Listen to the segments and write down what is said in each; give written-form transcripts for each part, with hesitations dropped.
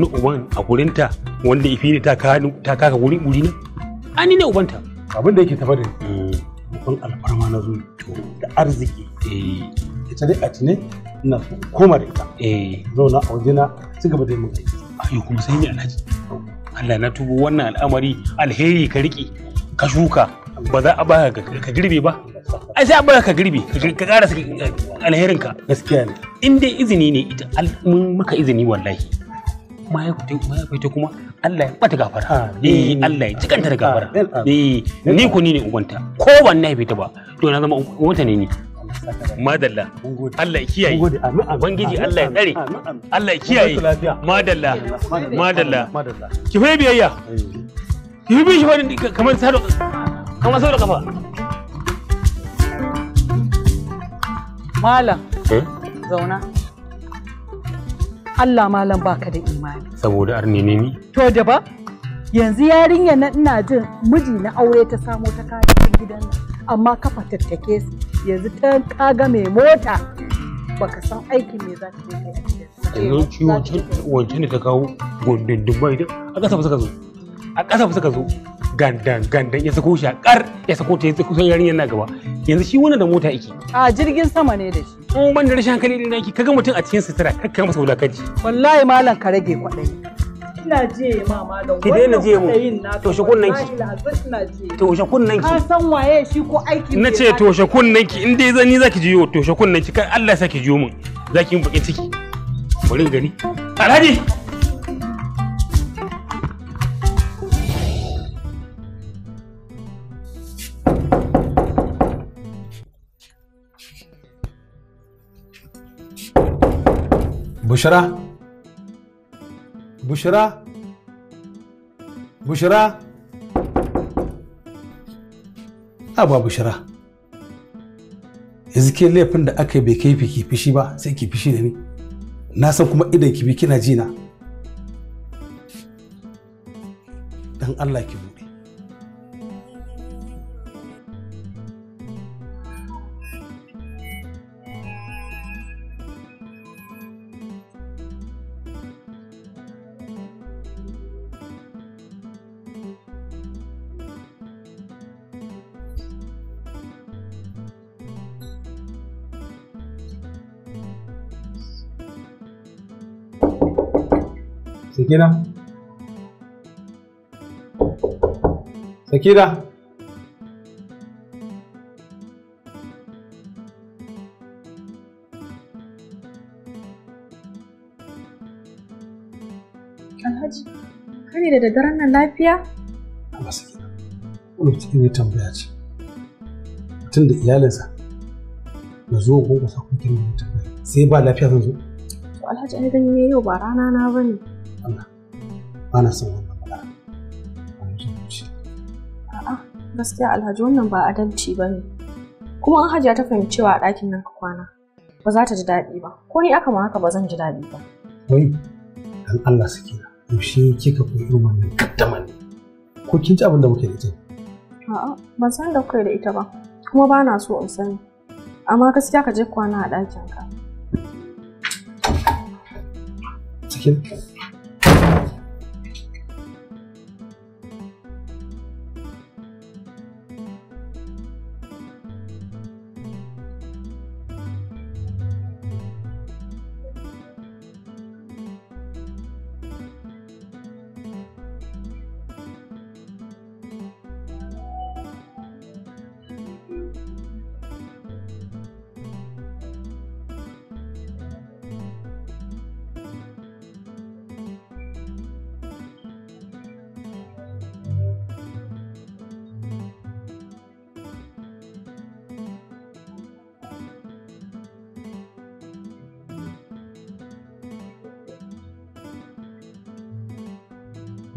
Wani uban a gurinta wanda ifi ne ta kaka guri guri na? Ani ne ubanta. Abin da yake tafa da ni. Uban alfarma na zo da arziki. Ita dai a tune ina so koma da ita. Zauna a wajena ci gaba da yin aiki. Ayo kuma sai ni Alhaji. Allah na tubo wannan al'amari alheri ka riƙe ka shuka ba za a baka ka girbe ba. Ai sai a baka ka girbe ka ƙara alherin ka. Gaskiya ne. In dai izini ne ita mun maka izini wallahi. Mahaifinta kuma Allah ya bata gafara. Eh Allah ya cikanta da gafara. Eh ni ku ni ne ubanta. Ko ban na haife ta ba to na zama ubanta ne ni. Madalla. Allah ya kiyaye. Ubangiji Allah ya tsare. Allah ya kiyaye. Madalla. Madalla. Ki fa biyayya. Ki bi shi fa kamar sado kamar sado kafa. Malam. Zauna. Allah malam baka da imani. Saboda arne ne ni? To da ba? Yanzu yarinyar nan ina jin miji na aure ta samo ta kayan gidan nan amma ka fatattake su yanzu ta kaga mai mota baka san aikin me za ta je kai a gidan. Yanzu ci wancan ne ta kawo gondondun bai da a ƙasa ba suka zo. A ƙasa ba suka zo gandan gandan ya sako shi a ƙar ya sako ta ya sako yarinyar na gaba. Yanzu shi wannan da mota yake. A jirgin sama ne da shi. In ban da rashin hankali ne naki kaga mutum a cikin sutura kakka masa wulakanci. Wallahi malam ka rage kwaɗayi. Ina je ma malam. Ki daina je mu. Toshe kunnen ki. Toshe kunnen ki. Ka san waye shi ko aiki. Na ce toshe kunnen ki in dai zan ni zaki jiyo toshe kunnen ki kar Allah ya saki jiyo min. Zaki yin bakin ciki. Bari gani. Alhaji. Bushra. Bushra. Bushra. Aba Bushra. Yanzu ke laifin da aka yi bai kai ki fishi ba sai ki fishi da ni. Na san kuma idan ki bi kina ji na. Dan Allah ki buɗe. Sakina? Sakina? Alhaji, kare da daddaren nan lafiya? Allah Sakina, wani cikin ya tambaya ce. Mutum da iyalinsa na zo gungusa kuma kin tambaya. Sai ba lafiya zan zo? To Alhaji ai gani ne yau ba rana na bane. Allah, ba na son wannan magana. A'a, gaskiya Alhaji wannan ba adalci ba ne. Kuma an Hajiya ta fahimci cewa a ɗakin nan ka kwana, ba za ta ji daɗi ba. Ko ni aka ma haka ba zan ji daɗi ba. Wai, dan Allah Sakina, yaushe kika koyi irin wannan kaddama ne? Ko kin ji abin da muke da ita? A'a, ban san da kuka da ita ba, kuma ba na so in sani. Amma gaskiya ka je kwana a ɗakin ka. Sakina?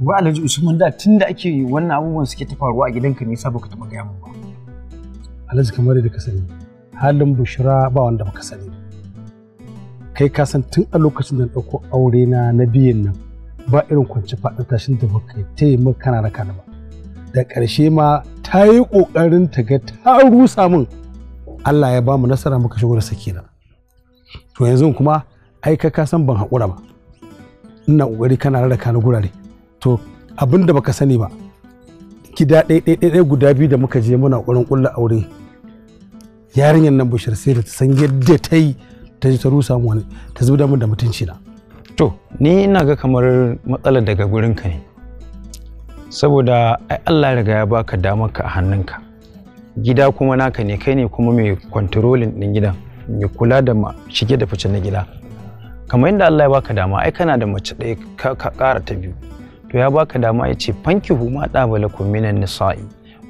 Wa Alhaji Usman da tun da ake wannan abubuwan suke ta faruwa a gidanka ne yasa baka taɓa gaya min ba. Alhaji kamar da ka sani halin Bushra ba wanda baka sani. Kai ka san tun a lokacin da na ɗauko aure na na biyan nan ba irin kwanci faɗin tashin da baka taya min kana raka ni ba. Da ƙarshe ma ta yi ƙoƙarin ta ga ta rusa min. Allah ya ba mu nasara muka shigo da Sakina. To yanzu kuma ai ka san ban haƙura ba. Ina kokari kana rarraka na gurare. To abinda baka sani ba, gida ɗaya guda biyu da muka je muna ƙoƙarin ƙulla aure. Yarinyar nan Bushra sai da ta san yadda ta yi ta ji ta rusa mu wani ta zuba mun da mutunci na. To ni ina ga kamar matsalar daga gurin ka ne. Saboda ai Allah ya riga ya baka damar ka a hannunka. Gida kuma naka ne, kai ne kuma mai controlling din gidan, mai kula da shige da fice na gida. Kamar yadda Allah ya baka dama, ai kana da mace ɗaya ka ƙara ta biyu. To ya baka dama ya ce fankihu ma ɗabalakum minan nisa'i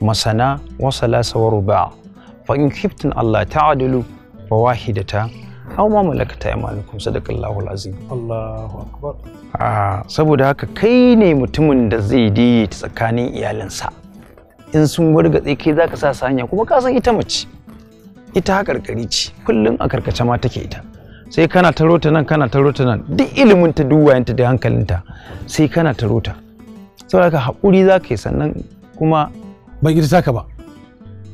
masana wa salasa wa ruba' fa in khiftum alla ta'dilu fa wahidata aw ma malakat aymanukum. Sadaqallahu alazim. Allahu akbar. Saboda haka kai ne mutumin da zai daidaita tsakanin iyalinsa. In sun wargatse kai zaka sa su hanya, kuma ka san ita mace ita hakarkari ce, kullum a karkace ma take ita. Sai kana taro ta nan, kana taro ta nan, duk ilimin ta, duk wayanta da hankalinta, sai kana taro ta. Saboda haka haƙuri za ka yi, sannan kuma ban ita taka ba,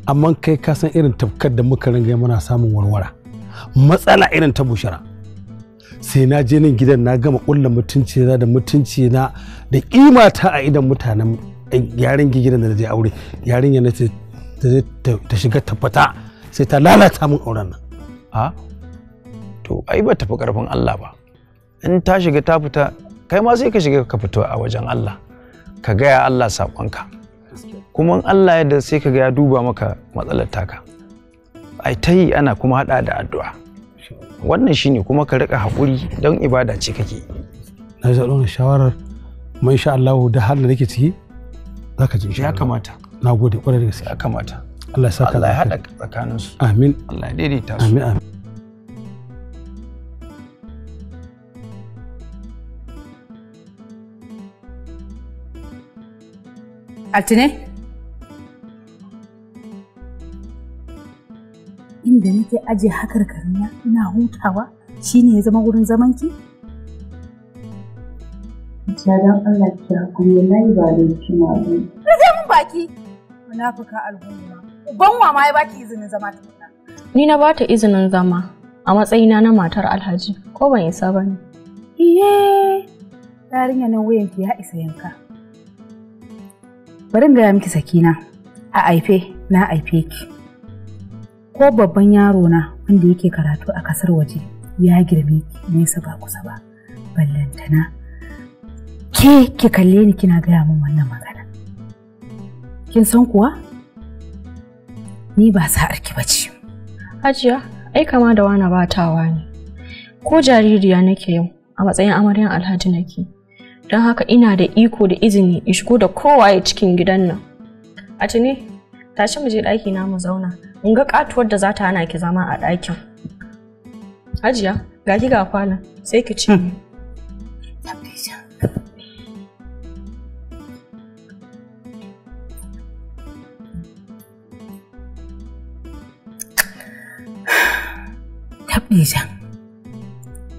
amma kai ka san irin tafkar da muka ringa muna samun warwara matsala irin ta Bushra. Sai na je nan gidan na gama ƙulla mutunci na da mutunci na da ƙima ta a idan mutanen yaren gidan da na je aure. Yarinya na ce ta shiga ta fita sai ta lalata min auren nan. A to ai ba tafi karfin Allah ba. In ta shiga ta fita, kai ma sai ka shiga ka fito a wajen Allah, ka gaya Allah saƙonka. Kuma in Allah yadda sai ka ga ya duba maka matsalar taka. Ai ta yi ana kuma haɗa da addu'a. Wannan shine, kuma ka riƙa haƙuri don ibada ce kake. Na ji daɗin shawarar, kuma insha Allah da halin da nake ciki za ka ji insha Ya Allah. kamata. Na gode ƙwarai da gaske. Ya kamata. Allah ya saka Allah ya alkhairi. haɗa tsakaninsu. Amin. Allah ya daidaita su. Amin amin. Altine? Inda nake aje hakar karina ina hutawa shine ya zama wurin zamanki? Hajiya don Allah ki haƙuri, wallahi ba laifi na ba ne. Rufe min baki! Munafuka al'umma. Uban wa ma ya baki izinin zama tukuna. Ni na bata izinin zama a matsayina na matar Alhaji, ko ban isa ba ne. Iye! Yarinya nan wuyanki ya isa yanka. Bari in gaya miki Sakina, a aife na aife ki. Ko babban yaro na wanda yake karatu a kasar waje ya girme ki nesa ba kusa ba. Ballantana ke ki kalle ni kina gaya min wannan magana. Kin san kuwa? Ni ba sa'ar ki bace. Hajiya, ai kama da wani batawa ne. Ko jaririya nake yau, a matsayin amaryan Alhaji nake. Don haka ina da iko da izini in shigo da kowaye cikin gidan nan. A tuni, tashi mu je ɗaki na mu zauna. In ga katuwar da za ta hana ki zama a ɗakin. Hajiya, ga ki ga falon, sai ki ci. Tabdija,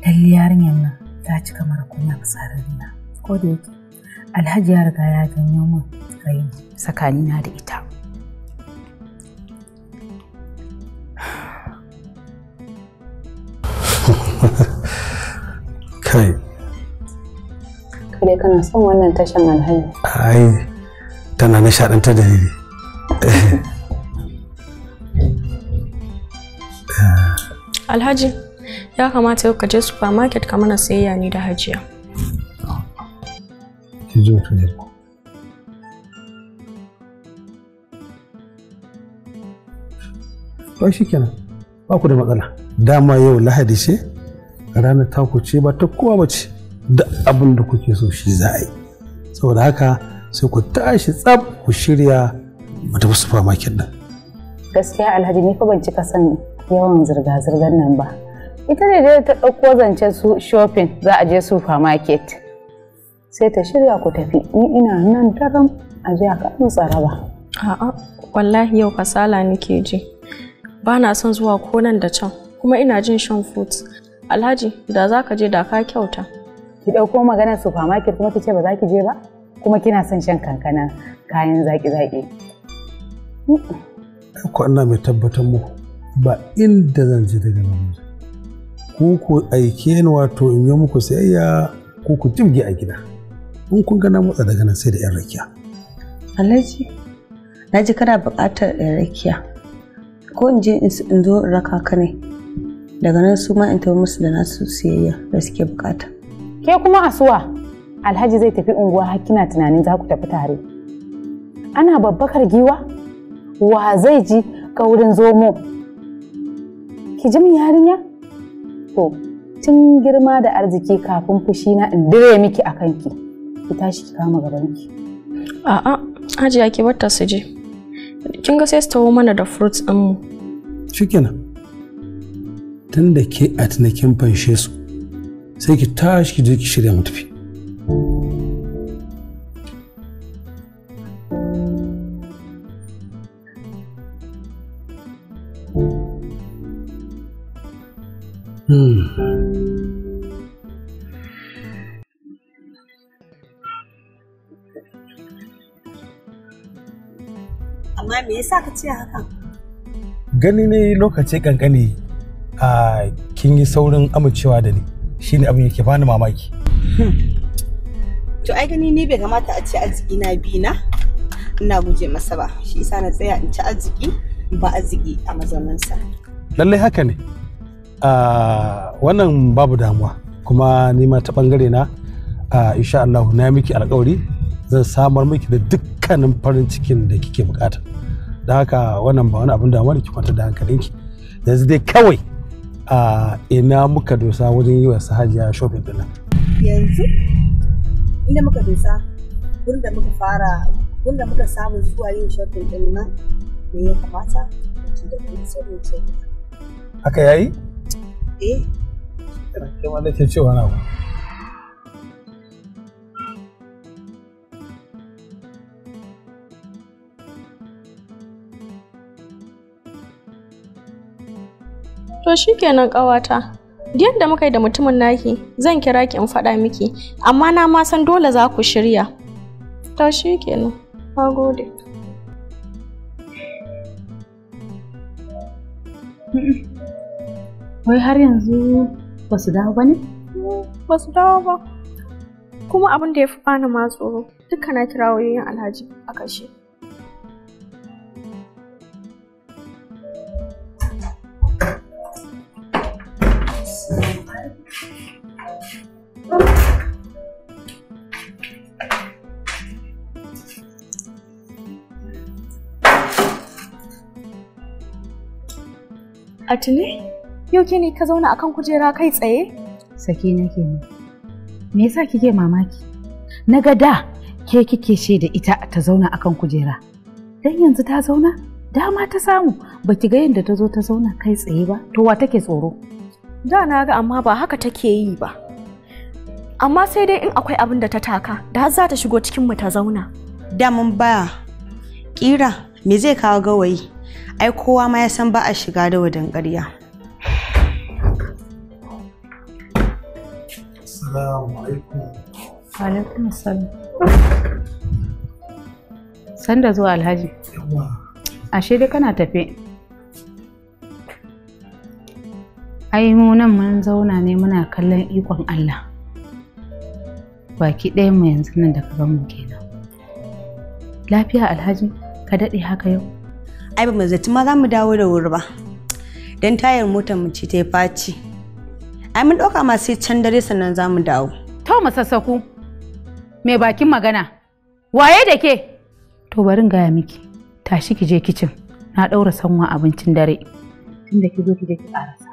lalle yarinyar nan ta cika mara kunya fitsararriya. Ko da yake Alhaji ya riga ya janyo min raini tsakanina da ita. Kai. Kare kana son wannan tashan Alhaji. Ai tana nishaɗantar da ni. Alhaji, ya kamata yau ka je supermarket ka mana sayayya ni da Hajiya. Ki ji mutum ne. Ba shi kenan, ba ku da matsala. Dama yau Lahadi ce, ranar taku ce ba ta kowa ba ce, duk abin da kuke so shi za a yi. Saboda haka sai ku tashi tsab ku shirya mu tafi supermarket din. Gaskiya Alhaji ni fa ban cika son yawan zirga-zirgar nan ba. Ita ne dai ta ɗauko zancen su shopping za a je supermarket. Sai ta shirya ku tafi, ni ina nan daram a je a kaɗin tsaraba. A'a, wallahi yau kasala nake ji. Ba na son zuwa ko nan da can, kuma ina jin shan fruits. Alhaji, da za ka je da ka kyauta. Ki ɗauko maganar supermarket kuma ki ce ba za ki je ba? Kuma kina son shan kankana kayan zaƙi-zaƙi. Ko ina mai tabbatar muku ba inda zan je daga nan. Ku ku aike ni wato in yi muku sayayya Ko ku jibge a gida. In kun ga na motsa daga nan sai da 'yan rakiya. Alhaji, na ji kana buƙatar 'yan rakiya. Ko in je in zo in raka ka ne. Daga nan su ma in tafi musu da nasu siyayya da suke buƙata. Ke kuma asuwa, Alhaji zai tafi unguwa har kina tunanin za ku tafi tare. Ana babbakar giwa? Wa zai ji kaurin zomo? Ki ji min yarinya? To, tun girma da arziki kafin fushi na in dire miki a kanki. Ki tashi ki kama gabanki. A'a, Hajiya ki barta su je. Kin ga sai su taho mana da fruits ɗin mu. Shikenan. Tun da ke a tunakin fanshe su, sai ki tashi ki je ki shirya mu tafi. Amma me yasa ka ce haka? Gani ne lokaci kankani a kin yi saurin amincewa da ni shine abin yake bani mamaki. To ai gani ne bai kamata a ce arziki na bi na ina guje masa ba, shi yasa na tsaya in ci arziki ba arziki a mazauninsa. Lallai haka ne. Wannan babu damuwa kuma ni ma ta bangare na insha Allah na miki alƙawari zan samar miki da dukkanin farin cikin da kike bukata. Don haka wannan ba wani abin damuwa da ki kwantar da hankalinki. Yanzu dai kawai ina muka dosa wajen yi wa Hajiya shopping din nan. Yanzu inda muka dosa wurin da muka fara wurin da muka samu zuwa yin shopping din nan ne ya kamata mu ci da kuma sai mu ce. Haka yayi? Eh. Ke ma nake cewa na ku. To shikenan ƙawata. Yadda muka yi da mutumin naki, zan kira ki in faɗa miki, amma na ma san dole za ku shirya. To shikenan. Na gode. Wai har yanzu ba su dawo ba ne? Ba su dawo ba. Kuma abin da ya fi bani ma tsoro, duka na kira wayoyin Alhaji a kashe. Atine, yau ke ne ka zauna akan kujera kai tsaye? Sakina kenan. Me yasa kike mamaki? Na ga da ke kike ce da ita ta zauna akan kujera. Dan yanzu ta zauna? Dama ta samu. Baki ga yadda ta zo ta zauna kai tsaye ba? To wa take tsoro? Da na ga amma ba haka take yi ba. Amma sai dai in akwai abin da ta taka, da har za ta shigo cikin mu ta zauna. Daman ba kira me zai kawo gawayi? Ai kowa ma ya san ba a shiga da wadan ƙarya. Assalamu alaikum. Wa alaikum assalam. Sanda zuwa Alhaji. Ashe dai kana tafe. Ai mu nan mun zauna ne muna kallon ikon Allah. Baki ɗayan mu yanzu nan da ka gan mu kenan. Lafiya Alhaji, ka daɗe haka yau. Ai ba mu zaci ma za mu dawo da wuri ba. Dan tayar motar mu ce ta yi faci. Ai mun ɗauka ma sai can dare sannan za mu dawo. To masassaku, mai bakin magana, waye da ke? To bari in gaya miki, tashi ki je kicin, na ɗaura sanwa abincin dare. Tunda ki zo ki je ki ƙarasa.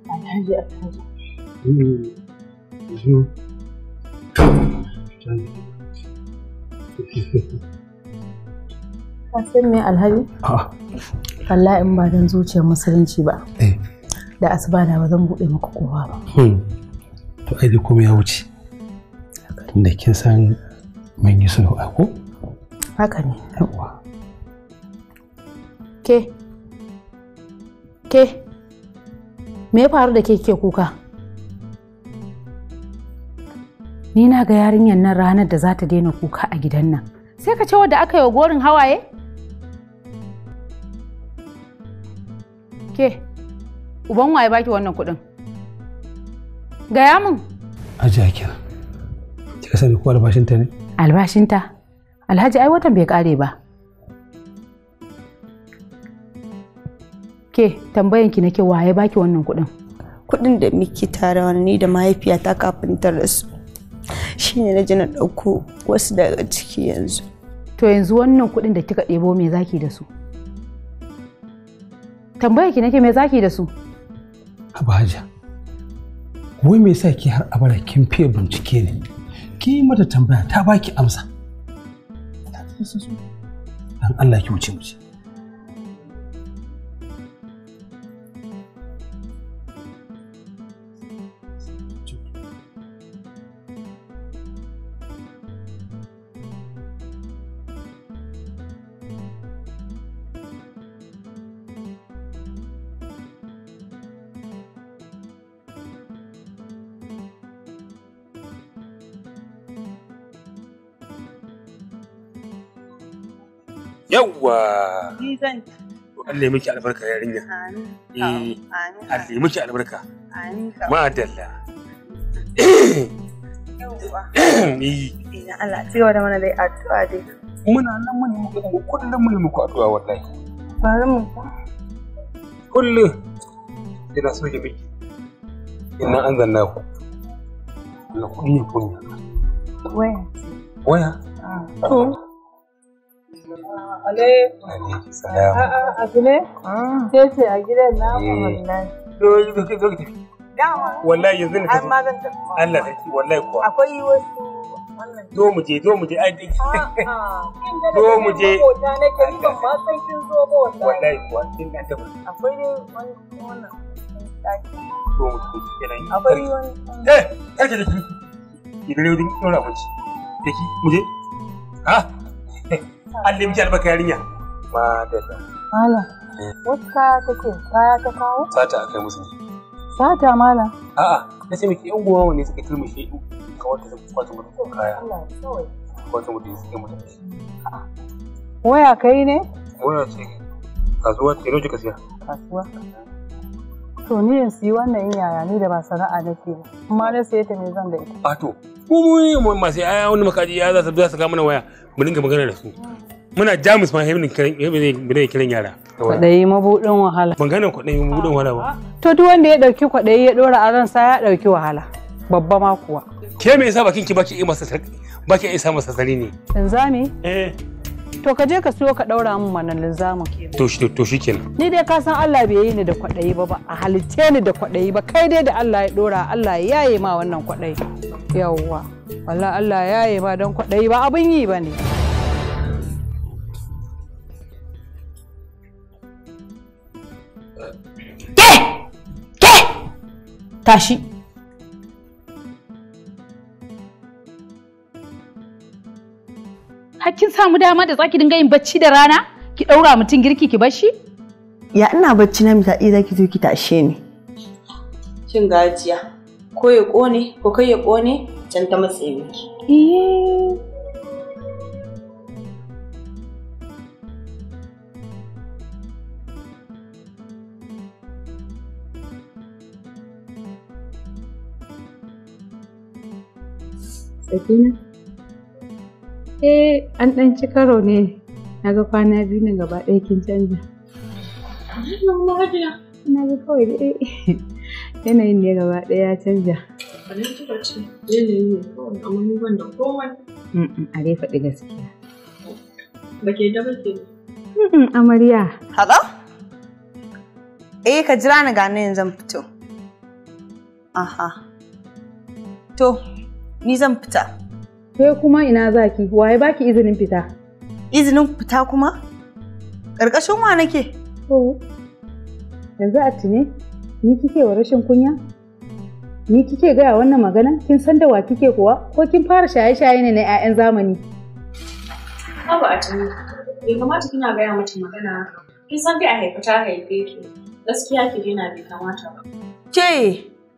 Alhaji, Alhaji. Ka san me Alhaji? Wallahi in ba don zuciyar musulunci ba. Da asuba da ba zan buɗe maka kowa ba. To ai dai komai ya wuce. Tunda kin san mun yi sulhu ai ko? Haka ne. Yawwa. Ke. Ke. Me ya faru da ke ke kuka? Ni na ga yarinyar nan ranar da za ta daina kuka a gidan nan. Sai ka ce wadda aka yi wa gorin hawaye? Ke, uban waye baki wannan kuɗin? Gaya min. Ajiya kenan. Kika sani ko albashinta ne? Albashinta? Alhaji ai watan bai kare ba. Ke, tambayanki nake waye baki wannan kuɗin? Kuɗin da muke tarawa ni da mahaifiyata kafin ta rasu. Shine na ji na ɗauko wasu daga ciki yanzu. To yanzu wannan kuɗin da kika ɗebo me zaki da su? Tambayarki nake me zaki da su? Haba Hajiya. Wai me yasa ki har abada kin fiye bincike ne? Ki yi mata tambaya ta baki amsa. Dan Allah ki wuce mu je. Yawwa! Ni zan Allah ya miki albarka yarinya. Amin. Eh, Amin. Allah ya miki albarka. Amin. Madalla. Yawwa. Eh, Ina Allah ci gaba da mana dai addu'a dai. muna nan mun yi muku kullum mun yi muku addu'a wallahi. Bari mu. Kullum ina so ki miki. Inna anzalna ku. Allah kuɗi ne ko ne. Waya. Waya? To. Alaikum. Salam. A'a, Atine? Ke ce a gidan namu wallahi. Zo zo zo ki tafi. Dama. Wallahi yanzu ne Har ma zan tafi. Allah sarki wallahi kuwa. Akwai wasu wannan. Zo mu je zo mu je ai Kin ga Zo mu je. Makota nake ni ban ma san kin zo ba wallahi. Wallahi kuwa kin ga tafi. Akwai dai wani wannan ɗaki. Zo mu je kenan. Akwai wani. Eh, karki da ki. Ki dare wajen ɗora abinci. Da ki mu je. Ha? Allah ya miki albarka yarinya. Madalla. Malam, wasu kaya ta ce, kaya ta kawo? Sata akai musu ne. Sata malam. A'a, na ce miki yan gowa ne suka turmushe kawar ta kwace mutu kaya. Allah ya sauke. Kwace mutu suka mutu. Waya kai ne? Waya ce kasuwa ce nawa kika siya? Kasuwa. To ni in siyi wannan yaya ni da ba sana'a nake ba. Amma na siye ta me zan da ita. A to, mu mu masu yaya wani makaji ya za su kawo mana waya mu dinga magana da su. Muna Jamus ma hebin kiran kiran yara. Kwaɗayi mabuɗin wahala. Ban gane kwaɗayi mabuɗin wahala ba. To duk wanda ya ɗauki kwaɗayi ya ɗora a ransa ya ɗauki wahala. Babba ma kuwa. Ke me yasa bakin ki baki iya masa baki iya sa masa sari ne? Linzami? Eh. To ka je ka siyo ka ɗaura min mana linzamin. To shi to shikenan. Ni dai ka san Allah bai yi ni da kwaɗayi ba ba a halicce ni da kwaɗayi ba kai dai da Allah ya ɗora Allah ya yaye ma wannan kwaɗayi. Yawwa. Wallahi Allah ya yaye ma don kwaɗayi ba abin yi ba ne. Ke! Tashi. Har kin samu dama da zaki dinga yin bacci da rana? Ki ɗaura mutum girki ki bar shi? Ya ina bacci na mita zaki zo ki tashe ni. Kin gajiya. Ko ya ƙone ko kai ya ƙone can ta matse miki. Eh. Sakina? Eh, an ɗan ci karo ne. Na ga kwana biyu na gaba ɗaya kin canza. Na ga kawai dai yanayin ne gaba ɗaya ya canja. Wannan kika ce yanayi ne kawai amma ni ban da komai. A dai faɗi gaskiya. Ba ke da ba ke. Amarya. Hello? Eh ka jira ni ga nan zan fito. Aha. To, ni zan fita. Ke kuma ina zaki? Waye baki izinin fita? Izinin fita kuma? Ƙarƙashin wa nake? To, yanzu a tune, ni kike wa rashin kunya? Ni kike gaya wannan magana? Kin san da wa kike kuwa? Ko kin fara shaye-shaye ne na 'ya'yan zamani? Haba Atini, bai kamata kina gaya mata magana haka. Kin san dai a haifa ta haife ki. Gaskiya ki daina bai kamata ba. Ke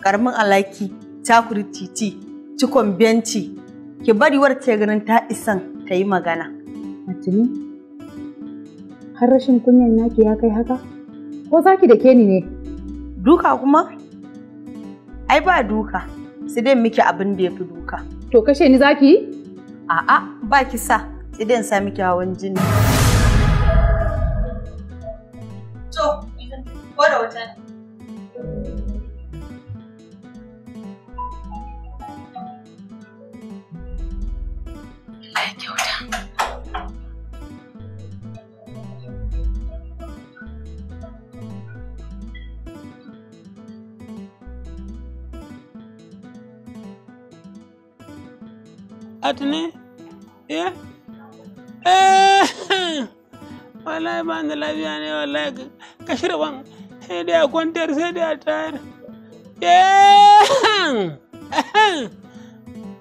karamin alaki, takuri titi, cikon benci, ki bari warce ganin ta isan ta yi magana. Atini, har rashin kunyan naki ya kai haka? Ko za ki da ke ni ne? Duka kuma? Ai ba duka, sai dai miki abin da ya fi duka. To kashe ni za ki yi? A'a, ba ki sa, sai dai in sa miki hawan jini. To, ko da wata ne. Ai kyauta. Atini? Eh? Wallahi ba da lafiya ne wallahi ka shirban sai dai a kwantar sai dai a tayar.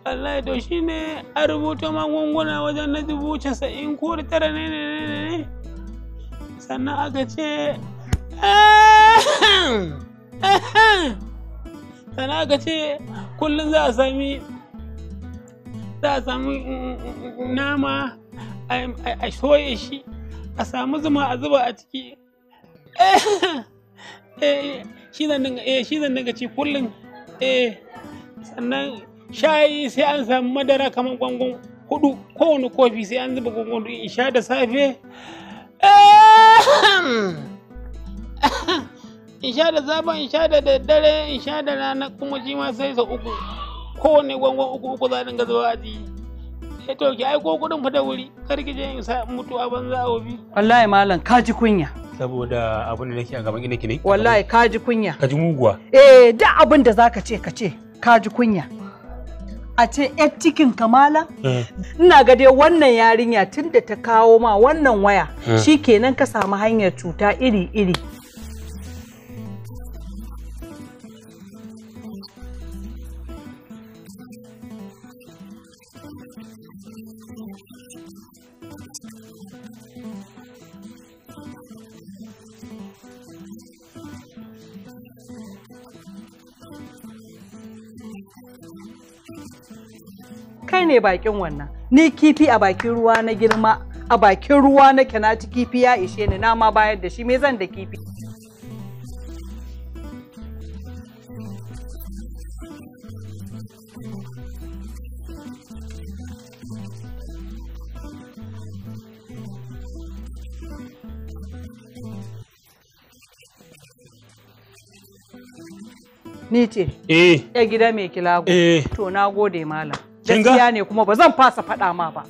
Wallahi to shi ne a rubuta magunguna wajen na 90,000 ko da 9 ne. Sannan aka ce kullum za a sami nama a soye shi, a samu zuma a zuba a ciki. Shi zan dinga ci kullum. Sannan shayi sai an samu madara kamar gwangon 4, kowane kofi sai an zuba gwangon 4 in sha da safe. In sha da safe, in sha da daddare, in sha da rana, kuma shi ma sai sau 3. Kowane gwangon 3 za a dinga zuba a ciki. Eh to ki aiko kuɗin fa da wuri, kar ki je in sa mutu a banza a wofi. Wallahi malam ka ji kunya. Saboda abin da nake a gaban gidanki ne? Wallahi ka ji kunya. Ka ji muguwa. Eh, duk abin da zaka ce ka ce, ka ji kunya. A ce yar cikin kamala? Ina ga dai wannan yarinya tunda ta kawo ma wannan waya, shikenan ka samu hanyar cuta iri-iri. Kai ne bakin wannan. Ni kifi a bakin ruwa na girma, a bakin ruwa nake na ci kifi ya ishe ni, na ma bayar da shi, me zan da kifi? Ni ce? Eh. Ya gida mai kilago. Eh. To na gode malam. Gaskiya ne kuma ba zan fasa faɗa ma ba.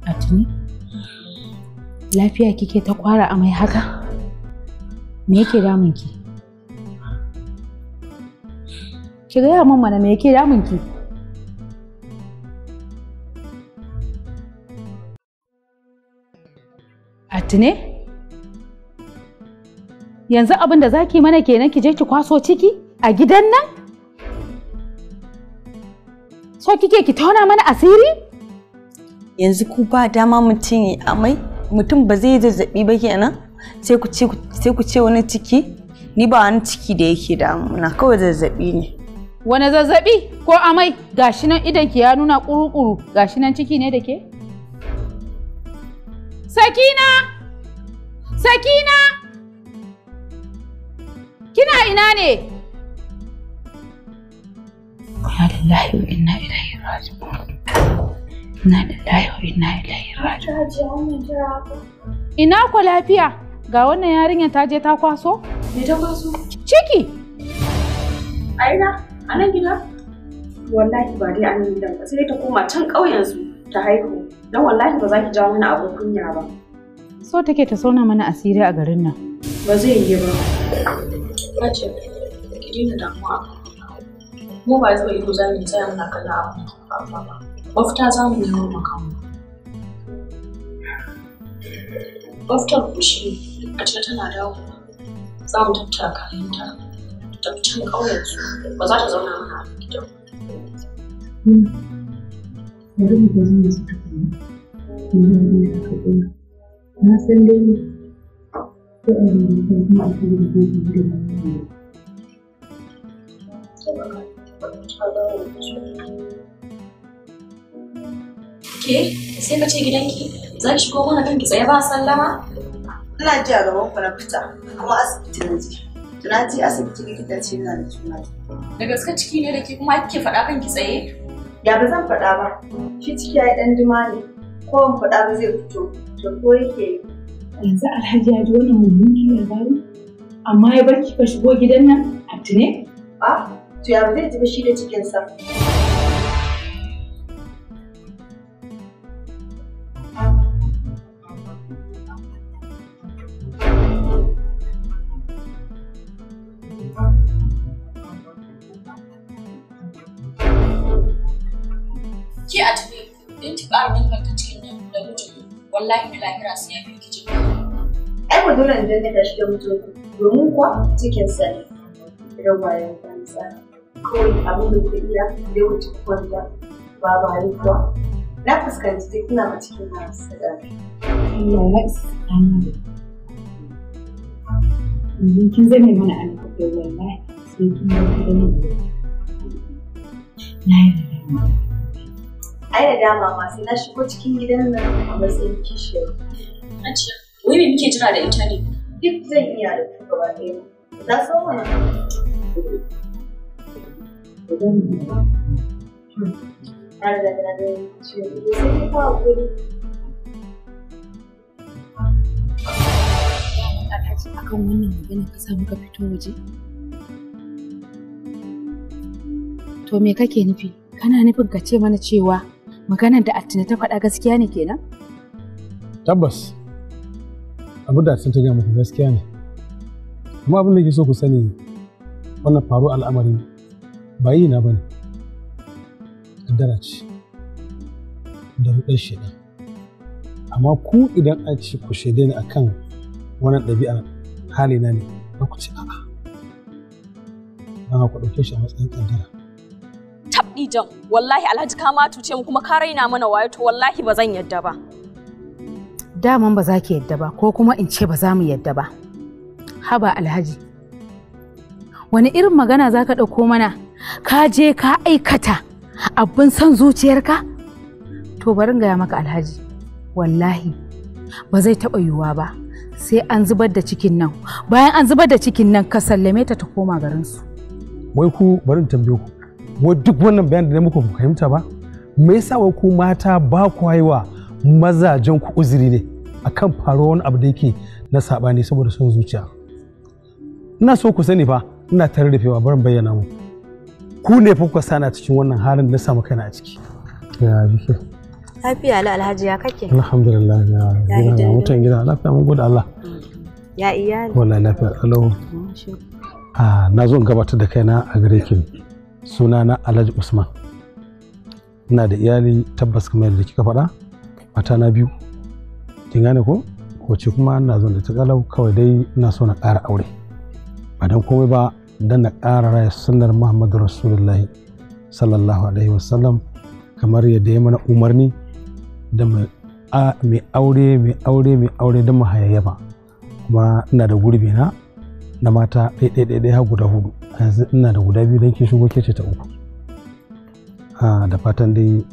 Atini, lafiya kike ta kwara amai haka? Me yake damun ki? Ki gaya min mana me yake damun ki? Atine? Yanzu abin da zaki mana kenan ki je ki kwaso ciki a gidan nan? So kike ki tona mana asiri? Yanzu ku ba dama mutum ya amai, mutum ba zai zazzabi ba kenan? Sai ku ce wani ciki? Ni ba wani ciki da yake damuna, kawai zazzabi ne. Wani zazzabi ko amai? Gashi nan idonki ya nuna kuru-kuru, gashi nan ciki ne da ke? Sakina! Sakina! Kina ina ne? Inna lillahi wa inna ilaihi raji'un. Inna lillahi wa inna ilaihi raji'un. Ina ku lafiya? Ga wannan yarinyar ta je ta kwaso? Me ta kwaso? Ciki! A ina? A nan gida? Wallahi ba dai a nan gidan ba, sai dai ta koma can ƙauyen su ta haihu. Don wallahi ba za ki jawo mana abin kunya ba. So take ta sauna mana asiri a garin nan. Ba zai yi ba. Hajiya, ki daina damuwa a kan mu ba zuwa ido za mu tsaya muna kallon abin da faruwa ba. Mafita za mu nemo ma kanmu. Mafitar ku shi ne, a ce tana dawowa. Za mu tattara kayanta ta tafi can ƙauyen su, ba za ta zauna mana a gidan. Bari mu gaji masu tukuna. Mu yi da aka ɗora. Na san dai ko a wani ko kuma a kan da zai da mu. Ke, sai ka ce gidanki za ki shigo mana kanki tsaye ba sallama? Ina ji a gaban ku na fita, kuma asibiti na je. To na je asibiti likita ce ina da juna biyu. Da gaske ciki ne da ke kuma kike faɗa kanki tsaye? Ya ba zan faɗa ba. Shi ciki ya yi ɗan juma ne. Ko ban faɗa ba zai fito. To ko yake yi. Yanzu Alhaji ya ji wannan mummunan labari? Amma ya bar ki ka shigo gidan nan a tune? A, to ya ba zai ji ba shi da cikinsa. Ke a tafi, in ki ƙara danganta cikin nan da mijin wallahi na lahira sai ya fi ki jin. Ai ba dole in danganta shi da mijin domin kuwa cikinsa ne. Rawayen banza. Kawai abin da ku iya zai wuce kwanta babu haihuwa. Na fuskanci duk ina ma cikin masu sadaka. Allah ya isa tsakanin da yanzu kin zame mana alƙawari wallahi sai kin bar gidan nan. Na yi nadama. Ai da dama ma sai na shigo cikin gidan nan a matsayin kishiyar. Hajiya, wai me muke jira da ita ne? Duk zan iya da ku gaba ɗaya. Na san wannan. Na riga na ga ciwon ido sai dai fa hakuri. Alhaji akan wannan magana ka sa muka fito waje? To me kake nufi? Kana nufin ka ce mana cewa maganar da Attina ta faɗa gaskiya ne kenan? Tabbas, abu da Attina ta gaya muku gaskiya ne. Amma abin da ke so ku sani wannan faru al'amari ba yi na bane. Kaddara ce da ruɗar shaidan. Amma ku idan an ce ku shaide ni akan wannan ɗabi'ar halina ne, za ku ce a'a. Don haka ku ɗauke shi a matsayin kaddara. Tabɗi jan, wallahi Alhaji ka ma tuce mu kuma ka raina mana wayo to wallahi ba zan yadda ba. Daman ba za ki yadda ba ko kuma in ce ba za mu yadda ba. Haba Alhaji. Wani irin magana za ka ɗauko mana? Ka je ka aikata abin son zuciyarka? To bari in gaya maka Alhaji. Wallahi ba zai taɓa yiwuwa ba. Sai an zubar da cikin nan. Bayan an zubar da cikin nan ka sallame ta ta koma garinsu. Wai ku bari in tambaye ku. Wai duk wannan bayanin da na muku ku fahimta ba? Me yasa wai ku mata ba ku haiwa mazajen ku uzuri ne akan faruwar wani abu da yake na saɓani saboda son zuciya? Ina so ku sani fa ina tare da fewa barin bayyana mu. Ku ne fa kuka sana cikin wannan halin da na samu kaina a ciki. Ya bike. Lafiya la Alhaji ya kake? Alhamdulillah ya gida ya mutan gida lafiya mun gode Allah. Ya iyali. Wallahi lafiya kalau. Ah, na zo in gabatar da kaina a gare ki. Sunana Alhaji Usman. Ina da iyali tabbas kamar yadda kika faɗa. Mata na biyu. Kin gane ko? Ko ce kuma ina zo da ta kalau kawai dai ina so na ƙara aure. Ba dan komai ba dan na ƙara raya sunnar Muhammadu Rasulullahi sallallahu alaihi wasallam kamar yadda ya mana umarni da mai aure mai aure mai aure don mu hayayyafa. Kuma ina da gurbi na na mata ɗaya har guda 4. Yanzu ina da guda 2 don ke shigo ke ce ta 3. Da fatan dai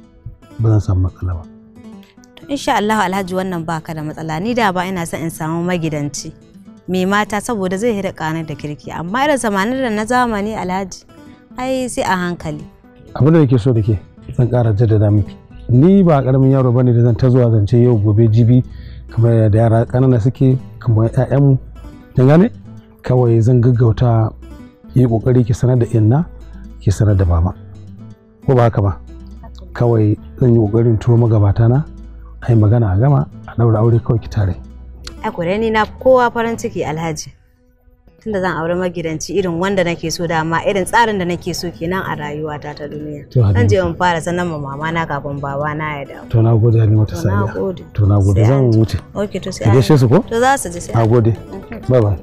ba zan samu matsala ba. To insha Allah Alhaji wannan baka da matsala. Ni da ba ina son in samu magidanci mai mata saboda zai hira kanar da kirki, amma irin samanin da na zamani Alhaji ai sai a hankali. Abin da nake so da ke zan ƙara jaddada miki, ni ba ƙaramin yaro bane da zan ta zuwa zance yau gobe jibi kamar da yara ƙanana suke kamar ƴaƴanmu. Kin gane? Kawai zan gaggauta yi ƙoƙari ki sanar da inna ki sanar da baba. Ko ba haka ba? Kawai zan yi ƙoƙarin turo magabata na a yi magana a gama a ɗaura aure kawai ki tare. Ai kore ni na kowa farin ciki Alhaji. Tunda zan aure magidanci irin wanda nake so, dama irin tsarin da nake so kenan a rayuwata ta duniya. Zan je in fara sanar ma mama na kafin baba na ya dawo. To na gode Halimatu Sadiya. To na gode zan wuce. Okay to sai. Ki gaishe su ko? To za su ji sai. Na gode. Bye bye.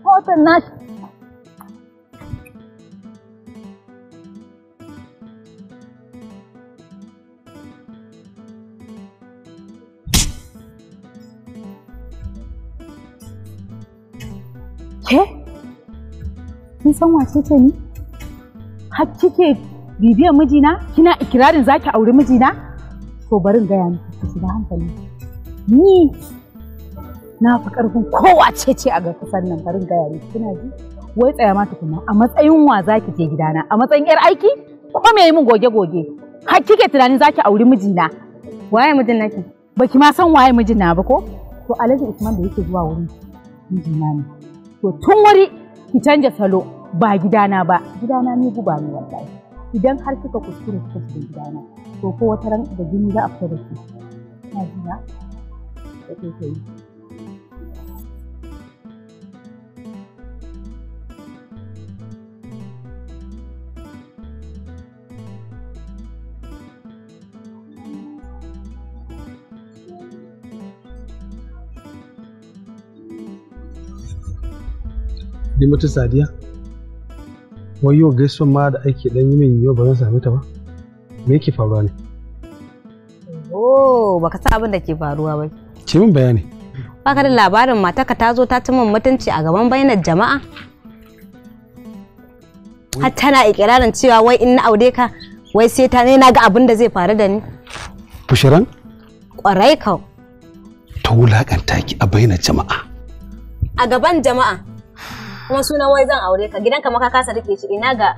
Hoton nashi. Ke? Kin san wace ce ni? Har kike bibiyar mijina? Kina ikirarin zaki auri mijina? To bari in gaya miki ki shiga hankali. Ni na fi ƙarfin kowace ce a kasar nan, bari in gaya miki, kina ji? Wai tsaya ma tukuna, a matsayin wa zaki je gidana? A matsayin yar aiki? Ko me yi min goge-goge? Har kike tunanin zaki auri mijina? Waye mijin naki? Baki ma san waye mijina ba ko? To Alhaji Usman da yake zuwa wurin mijina ne. To tun wuri ki canja salo, ba gidana ba. Gidana ni guba ne wallahi. Idan har kika kuskure kika shiga gidana, to ko wata ran da jini za a fita da ki. Ina jina? Da ke yi. Halimatu Sadiya, wai yau gaisuwan ma da ake dan yi min yau ba zan same ta ba? Me yake faruwa ne? Oh, baka san abin da ke faruwa ba. Ki min bayani. Baka da labarin matarka ta zo ta ci min mutunci a gaban bainar jama'a? Har tana ikirarin cewa wai in na aure ka, wai sai ta ne na ga abin da zai faru da ni. Fushiran? Kwarai kau. Ta wulakanta ki a bainar jama'a. A gaban jama'a. Kuma sunan wai zan aure ka, gidanka ma ka kasa rike shi, ina ga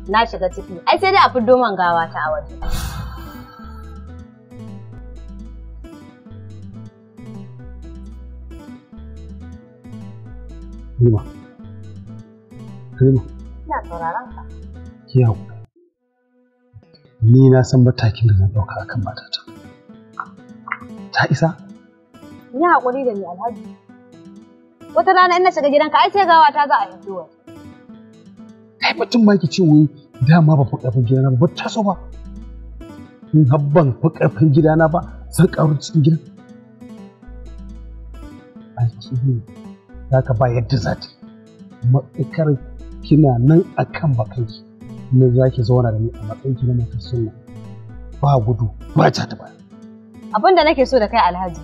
na shiga ciki. Ai sai dai a fiddo man gawa ta a waje. Halima. Halima. Ina sauraron ka. Ki haƙuri. Ni na san matakin da zan ɗauka akan matata. Ta isa? Ni haƙuri da ni Alhaji. Wata rana in na shiga gidanka ai sai gawa ta za a hiddo waje. Kai batun ma ki ce wai dama ba fi ƙarfin gidana ba, ba ta so ba. In har ban fi ƙarfin gidana ba, zan ƙaru cikin gidan. Ai ki ne, za ka ba yadda za ta yi. Matuƙar kina nan a kan bakanki, na za ki zauna da ni a matsayinki na matar sunna. Ba gudu, ba ta ta baya. Abin da nake so da kai Alhaji,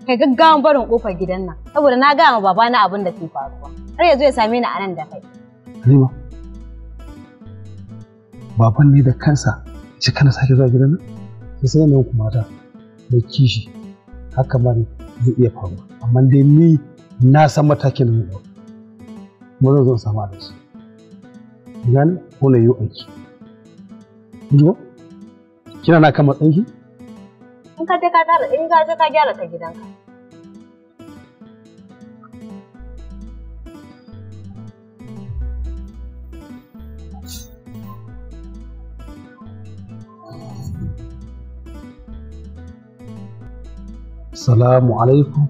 kai gaggawan barin kofar gidan nan, saboda na gaya ma babana abin da ke faruwa. Har ya zo ya same ni a nan da kai. Halima, baban ne da kansa ce kana sake zuwa gidan nan? Sai sai yanayin ku mata mai kishi, haka ma zai iya faruwa. Amma dai ni na san matakin da zan ɗauka. Kuma zan zo in samu Alhaji. Gane ko na yi aiki. Kin ji ko? Kina na kan matsayinki? In ka je ka tara, in ka je ka gyara ta gidanka. Salamu alaikum.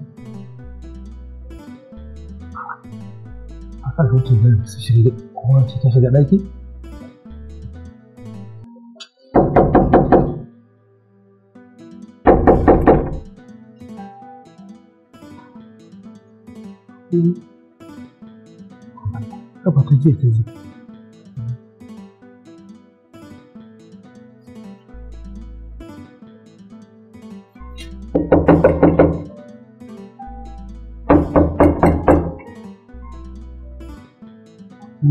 Aka rubuta da su shiga kowa ce ta shiga ɗaki? Kafa ta je ta ji.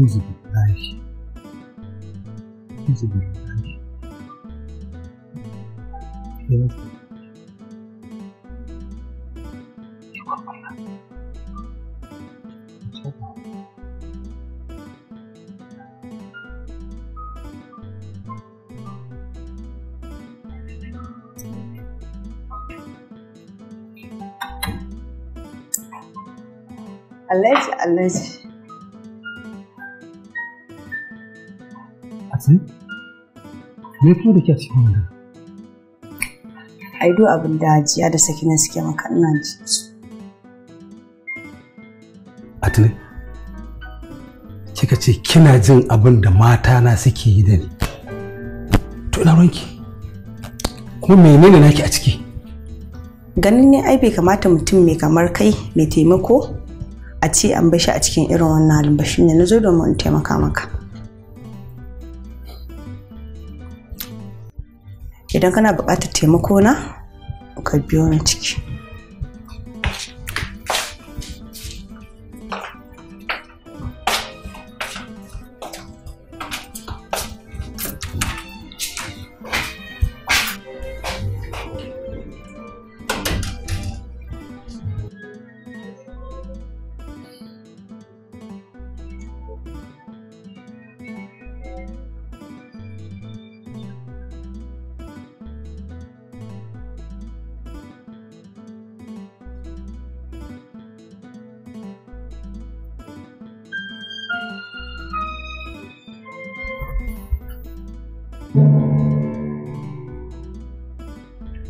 Uzu billahi. Uzu billahi. Ikon Allah. Alhaji, Alhaji. Atsi? Me fito da ke a cikin wannan? Ai duk abin da Hajiya da Sakina suke maka ina ji. Atine? Kika ce kina jin abin da mata na suke yi da ni. To ina ruwanki? Kuma menene naki a ciki? Ganin ne ai bai kamata mutum mai kamar kai mai taimako a ce an bar shi a cikin irin wannan halin ba, shine na zo domin in taimaka maka. Idan kana buƙatar taimako na, ka biyo ni ciki.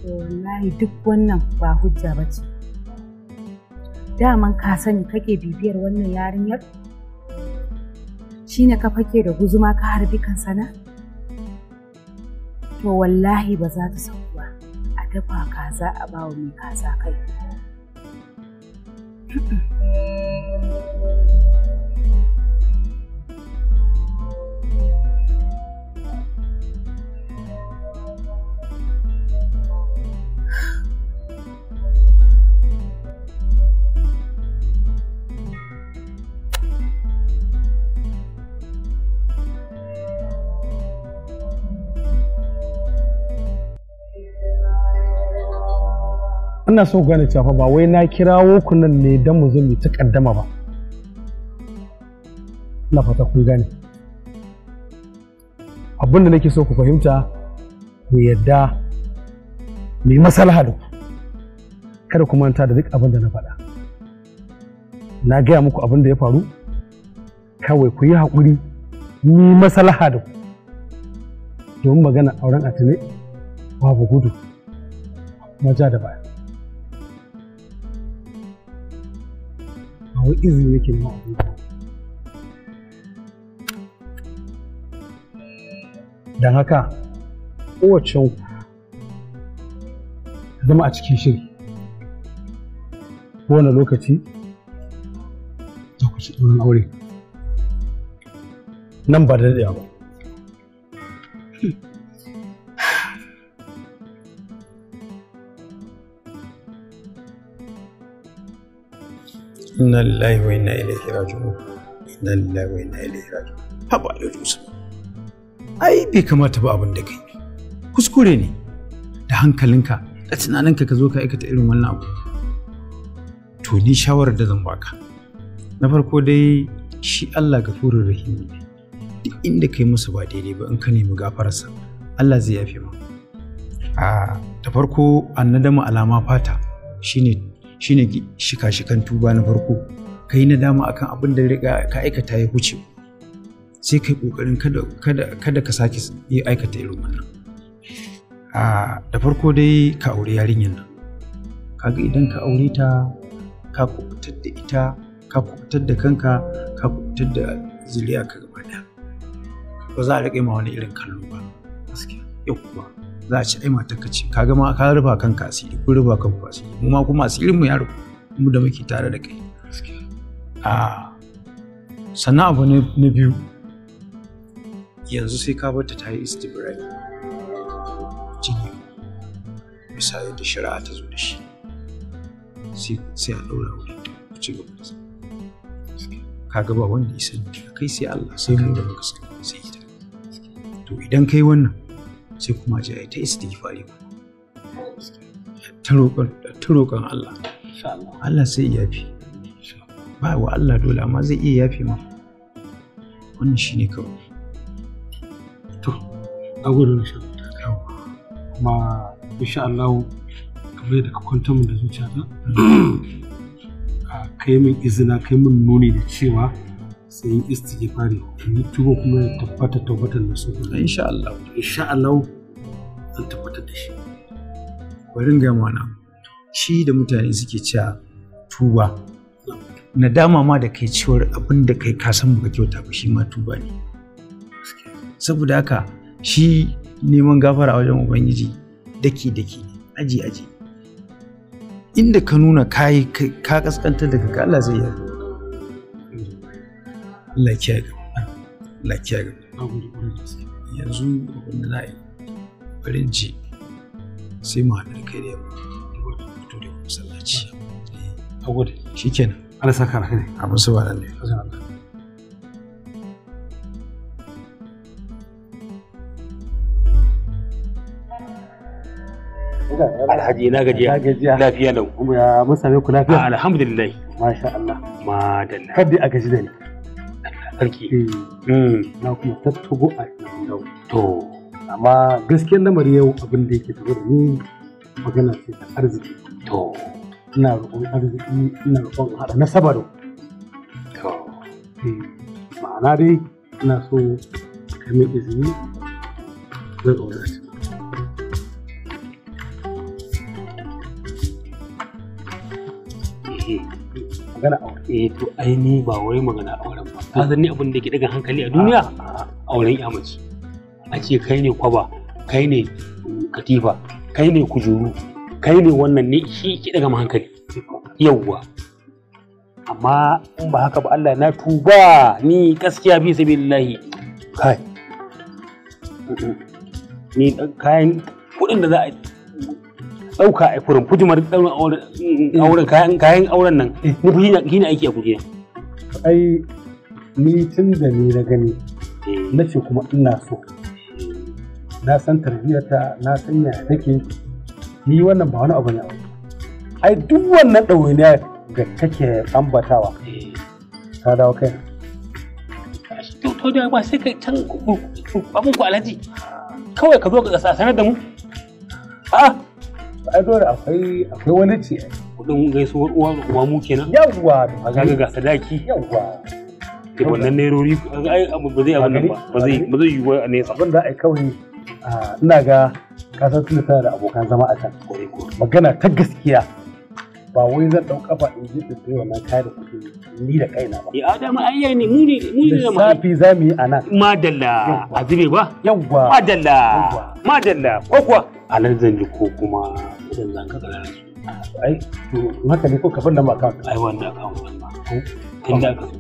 Wallahi duk wannan ba hujja ba ce. Daman ka sani kake bibiyar wannan yarinyar? Shi ne ka fake da guzuma ka harbi kan sana? To wallahi ba za ta sauku ba. A dafa kaza a bawa mai kaza kai. Ina so ku gane cewa fa ba wai na kirawo ku nan ne don mu zo mu ta kaddama ba. Ina fata kun gane. Abin da nake so ku fahimta, ku yadda mu yi maslaha da ku. Kada ku manta da duk abin da na faɗa. Na gaya muku abin da ya faru, kawai ku yi haƙuri mu yi maslaha da ku. Domin magana auren Atine babu gudu, kuma ja da baya. Ba wai izini nake nema a gudu. Don haka kowacen ku ta zama a cikin shiri. Kowane lokaci za ku ci ɗaurin aure. Nan ba da daɗewa ba. Inna lillahi wa inna ilaihi raji'un. Inna lillahi wa inna ilaihi raji'un. Haba Alhaji Usman. Ai bai kamata ba abin da kai. Kuskure ne. Da hankalinka, da tunaninka ka zo ka aikata irin wannan abu. To ni shawarar da zan baka. Na farko dai shi Allah gafurur rahim ne. Duk inda kai musu ba daidai ba in ka nemi gafararsa, Allah zai yafe ma. A da farko annadamu alama fata shine shika-shikan tuba na farko. Kai nadama akan abin da riga ka aikata ya huce. Sai kai kokarin kada ka sake yi aikata irin wannan. A da farko dai ka aure yarinyar nan. Ka Kaga idan ka aure ta ka kubutar da ita, ka kubutar da kanka, ka kubutar da zuriya ka gaba ɗaya. Ba za a riƙe ma wani irin kallo ba. Gaskiya. Yauwa. Za a ci ai matar ka ce, ka gama ka rufa kanka asiri, kun rufa kanku asiri. Mu ma kuma asirin mu ya rufu, mu da muke tare da kai. Gaskiya. Sannan abu na biyu, yanzu sai ka barta ta yi istibrai jini bisa yadda shari'a ta zo da shi, sai a ɗaura wuri ku ci gaba da zama. Ka ga ba wanda ya sani daga kai sai Allah, sai mu da muka sani sai ita. To idan kai wannan sai kuma je a yi ta istighfari ta roƙon Allah. Allah sai ya yafi. Ba wa Allah dole amma zai iya yafe ma. Wannan shine kawai. To, na gode da shi. Kuma insha Allah kamar yadda ka kwantar min da zuciyata, kai min izina, kai min nuni da cewa sai yin istighfari, in yi tuba kuma ya tabbata tabbatar da su. Insha Allah. Insha Allah zan tabbatar da shi. Bari in gaya ma wani abu. Shi da mutane suke cewa tuba. Nadama ma da kai cewar abin da kai ka san baka kyauta ba shi ma tuba ne. Saboda haka shi neman gafara a wajen Ubangiji daki daki ne, aji aji. Inda ka nuna kai ka kaskantar da kanka Allah zai yarda. Allah ya kiyaye gaba. Allah ya kiyaye gaba. Yanzu abin da za a yi, bari in je sai mu haɗu da kai da yamma. Fito daga masallaci. Nagode. Shikenan. Allah saka alkhairi. Abu subhanallah. Alhaji na gajiya. Lafiya lau. Kuma ya mun same ku lafiya? Alhamdulillah. Masha Allah. Madalla. Kadai a gaji da ni. Sarki. Na kuma tattago a yau. To. Amma gaskiyar lamari yau abin da yake tafe da ni magana ce ta arziki. To. Ina roƙon arziki, ina roƙon haɗa nasaba da ku. To. Ma'ana dai ina so ka min izini zan aure ta. Magana aure. Eh to ai ni ba wai magana auren ba. Ka san ni abin da ke daga hankali a duniya? Auren ya mace. A ce kai ne kwaba, kai ne katifa, kai ne kujuru, kai ne wannan ne shi ke daga hankali. Yawwa. Amma in ba haka ba Allah na tuba ni gaskiya fi sabilillahi. Kai. Ni kayan kuɗin da za a ɗauka a furin fujimar ɗaurin auren kayan auren nan ni fi shi ne aiki a kuje. Ai ni tun da ni na gani na ce kuma ina so. Na san tarbiyyarta, na san yaya take, ni wannan ba wani abu ne. Ai duk wannan ɗawainiya da kake ambatawa ta dawo kai. To da ba sai ka can abin ku Alhaji kawai ka zo ka sanar da mu. A'a ai dole akwai wani ce. Kudin gaisuwar uwa uwa mu kenan. Yawwa, kaga ga sadaki. Yawwa. Da wannan nerori ai abu ba zai abun nan ba. Ba zai yiwu a nesa. Abin da ai kawai ina ga ka san tunda tana da abokan zama a can. Magana ta gaskiya ba wai zan dau kafa in ji in sayi wannan kaya da kuɗi ni da kaina ba. Eh Adamu ai ne mu ne da lissafi za mu yi a nan. Madalla a zube ba? Yawwa. Madalla. Madalla ko kuwa? A nan zan ji ko kuma idan zan ka tsara su. Ai to haka ne ko ka bar lamba account. Ai wannan account ɗin ba.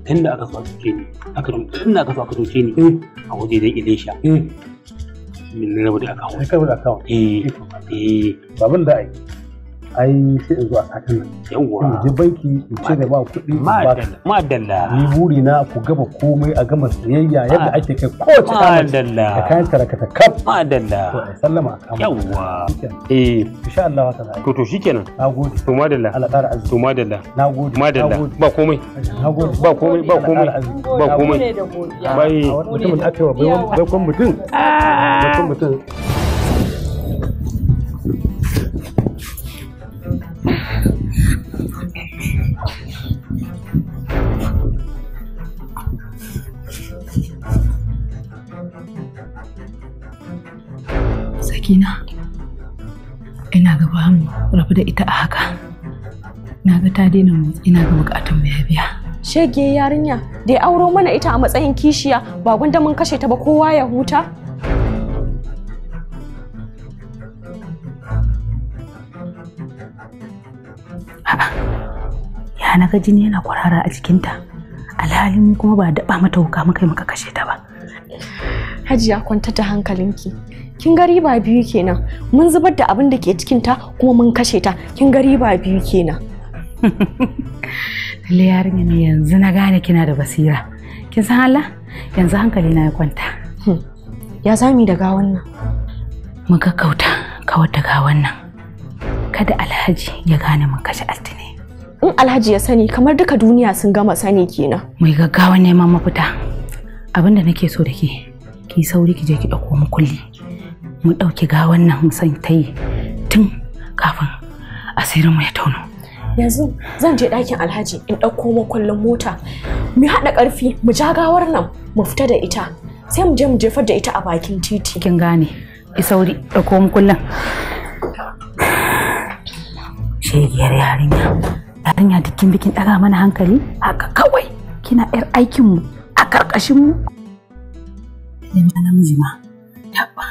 Tunda aka so aka soke ni. Tunda aka so aka soke ni a waje dan Elisha. Min na rabu da account. Sai ka rabu da account. Eh. Eh. Babin da ai. Ai sai in zo a satin nan. Yawwa. In je banki in cire ba kuɗi. Madalla. Ni buri na ku gama komai a gama sayayya yadda ake kai kowace Madalla. Da kayan tarakata kaf. Madalla. To ai sallama a kama. Yawwa. Eh. Insha Allah haka za a yi. To shikenan. Nagode. To madalla. Allah ƙara arziki. To madalla. Nagode. Madalla. Ba komai. Nagode. Ba komai ba komai. Ba komai. Bai. Mutumin da aka yi wa baikon mutum. Baikon mutum. Sakina, ina gaba mu rabu da ita a haka. Na ga ta daina motsi, na ga bukatun mu ya biya. Shege yarinya da ya auro mana ita a matsayin kishiya, ba gwanda mun kashe ta ba kowa ya huta. A'a, ya na ga jini yana kwarara a jikinta, alhalin mu kuma ba daɓa mata wuka muka yi muka kashe ta ba. Hajiya, kwantar da hankalinki. Kin ga riba biyu kenan. Mun zubar da abin da ke cikinta kuma mun kashe ta. Kin ga riba biyu kenan. Lalle yarinya ne, yanzu na gane kina da basira. Kin san Allah? Yanzu hankali na ya kwanta. Ya zami da gawan nan? Mu gaggauta kawar da gawan nan. Kada Alhaji ya gane mun kashe Altine. In Alhaji ya sani, kamar duka duniya sun gama sani kenan. Mu gaggawa neman mafita. Abin da nake so da ke, ki sauri ki je ki ɗauko mu kulli. Mu ɗauki gawan nan mu san ta yi tun kafin asirin mu ya tauno. Yanzu zan je ɗakin Alhaji in ɗauko makullin mota. Mu haɗa ƙarfi mu ja gawar nan mu fita da ita. Sai mu je mu jefar da ita a bakin titi. Kin gane? Ki sauri ɗauko makullin. Shegiyar yarinya. Yarinya dukkin bikin ɗaga mana hankali haka kawai kina 'yar aikinmu a ƙarƙashinmu. Sai namiji ma. Taɓa.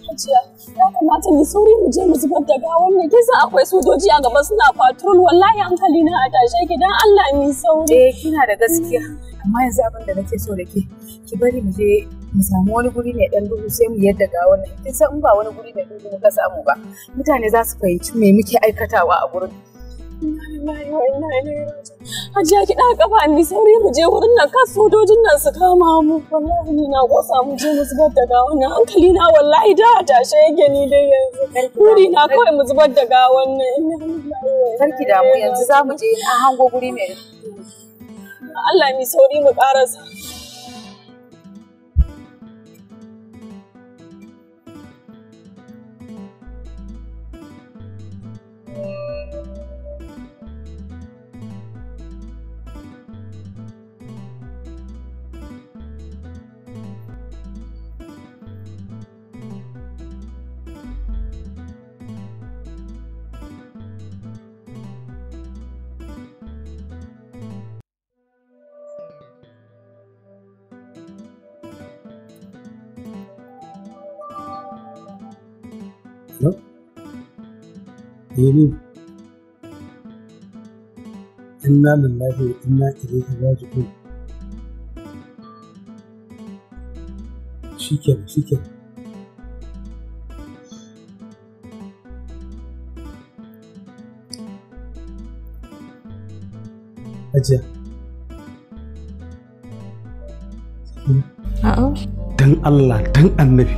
Hajiya, ya kamata mu sauri mu je mu zubar da gawan nan. Kin san akwai sojoji a gaba suna patrol, wallahi hankali na a tashe ki, dan Allah mu sauri. Eh, kina da gaskiya. Amma yanzu abin da nake so da ke, ki bari mu je mu samu wani guri mai dan duhu sai mu yadda gawan nan. Kin san in ba wani guri mai duhu muka samu ba, mutane za su fahimci me muke aikatawa a gurin. Inna lillahi wa inna ilaihi raji'un. Hajiya, ki ɗaga kafa mu sauri mu je wurin nan kan sojojin nan su kama mu. Wallahi ni na kosa mu je mu zubar da gawan nan. Hankali na wallahi da a tashe yake ni dai yanzu. Buri na kawai mu zubar da gawan nan. Inna lillahi wa inna Karki damu, yanzu za mu je an hango guri mai duhu. Allah mu sauri mu karasa. Hello? Eh ne. Inna lillahi wa inna ilaihi raji'un. Shikenan, shikenan. Hajiya. A'a. Dan Allah, dan Annabi.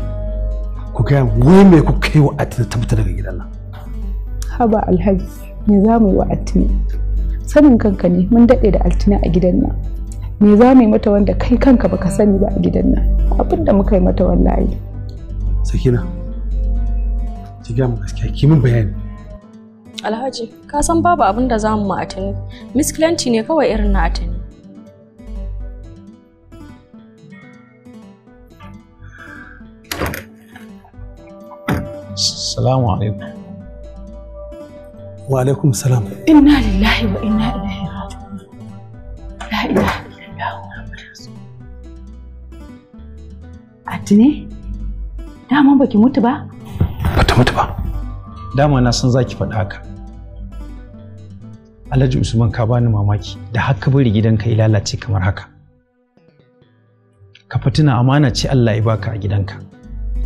Ku gaya wai me kuka yi wa Atine ta fita daga gidan nan? Haba Alhaji, me za mu yi wa Atine? Sanin kanka ne, mun daɗe da Altine a gidan nan. Me za mu yi mata wanda kai kanka baka sani ba a gidan nan? Abin da muka yi mata wallahi. Sakina, ki gaya mu gaskiya, ki min bayani. Alhaji, ka san babu abin da za mu ma Atine. Miskilanci ne kawai irin na Atine. Salamu alaikum. Wa alaikum salam. Inna lillahi wa inna ilaihi raji'un. La ilaha illallah Muhammadur rasul. Atine? Dama baki mutu ba? Bata mutu ba. Dama na san zaki faɗa haka. Alhaji Usman ka bani mamaki da haka bari gidanka ya lalace kamar haka. Ka fitina amana ce Allah ya baka a gidanka.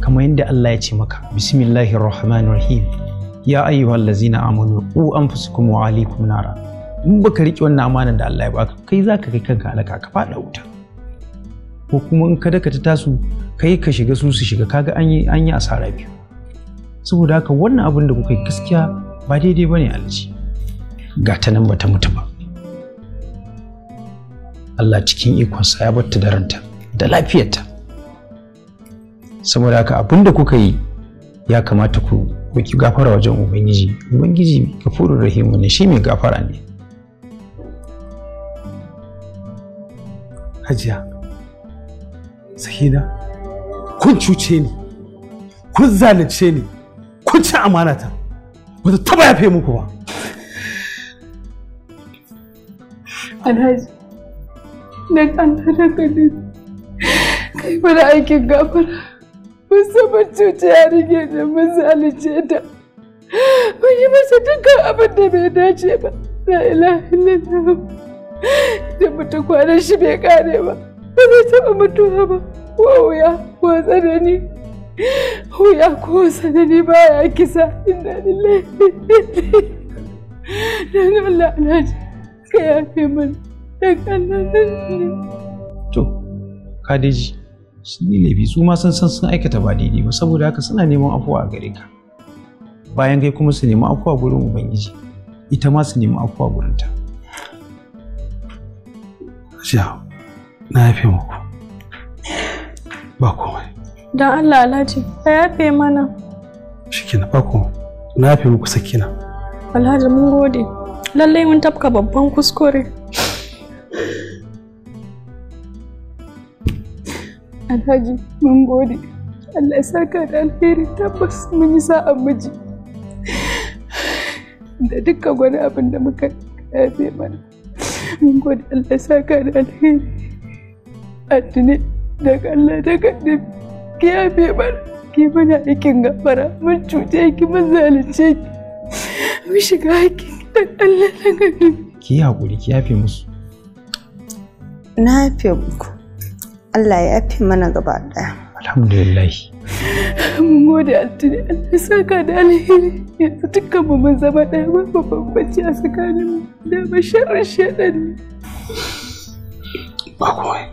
Kamar yadda Allah ya ce maka, Bismillahir Rahmanir Rahim. Ya ayyuhallazina amanu qu anfusakum wa ahlikum nara. In baka riƙe wannan amanar da Allah ya baka, kai zaka kai kanka halaka ka faɗa wuta. Ko kuma in ka daka ta tasu, kai ka shiga su su shiga, kaga an yi asara biyu. Saboda haka wannan abin da kuka yi gaskiya ba daidai bane Alhaji. Ga ta nan bata mutu ba. Allah cikin ikonsa ya batta da ranta da lafiyarta. Saboda haka abin da kuka yi ya kamata ku roki gafara wajen Ubangiji. Ubangiji Gafurur Rahimu ne, shi mai gafara ne. Hajiya, Sakina, kun cuce ni, kun zalunce ni, kun ci amanata, ba ta taba yafe muku ba. Alhaji, dan Allah da gani, kai mana aikin gafara. Mun san mun cuce yarinyar da mun zalunce ta. Mun yi masa dukkan abin da bai dace ba. La ilaha illallah. Idan mutum kwanan shi bai kare ba, ba zai taɓa mutuwa ba. Ko wuya ko tsanani. Wuya ko tsanani baya kisa. Inna lillahi. Dan Allah Alhaji, ka yafe mana. Dan Allah dan. To, Kadeji, sun yi laifi, su ma sun san sun aikata ba daidai ba, saboda haka suna neman afuwa a gare ka. Bayan kai kuma su nemi afuwa gurin Ubangiji, ita ma su nemi afuwa gurin ta. Hajiya, na yafe muku. Ba komai. Don Allah Alhaji, ka yafe mana. Shikenan, ba komai. Na yafe muku Sakina. Alhaji mun gode. Lallai mun tafka babban kuskure. Alhaji, mun gode. Allah ya saka da alheri, tabbas mun yi sa'an miji. Da dukkan wani abin da muka yafe mana. Mun gode, Allah ya saka da alheri. Atine, daga Allah daga annabi, ki yafe mana. Ki mana aikin gafara, mun cuce ki, mun zalunce ki. Mun shiga hakkin dan Allah daga annabi. Ki yi haƙuri, ki yafe musu. Na yafe muku. Allah ya yafe mana gaba ɗaya. Alhamdulillah. Mun gode Altine, Allah ya saka da alheri. Yanzu dukkan mu mun zama ɗaya, babu bambanci a tsakanin mu. Da ba sharrin shaiɗan ne. Ba komai.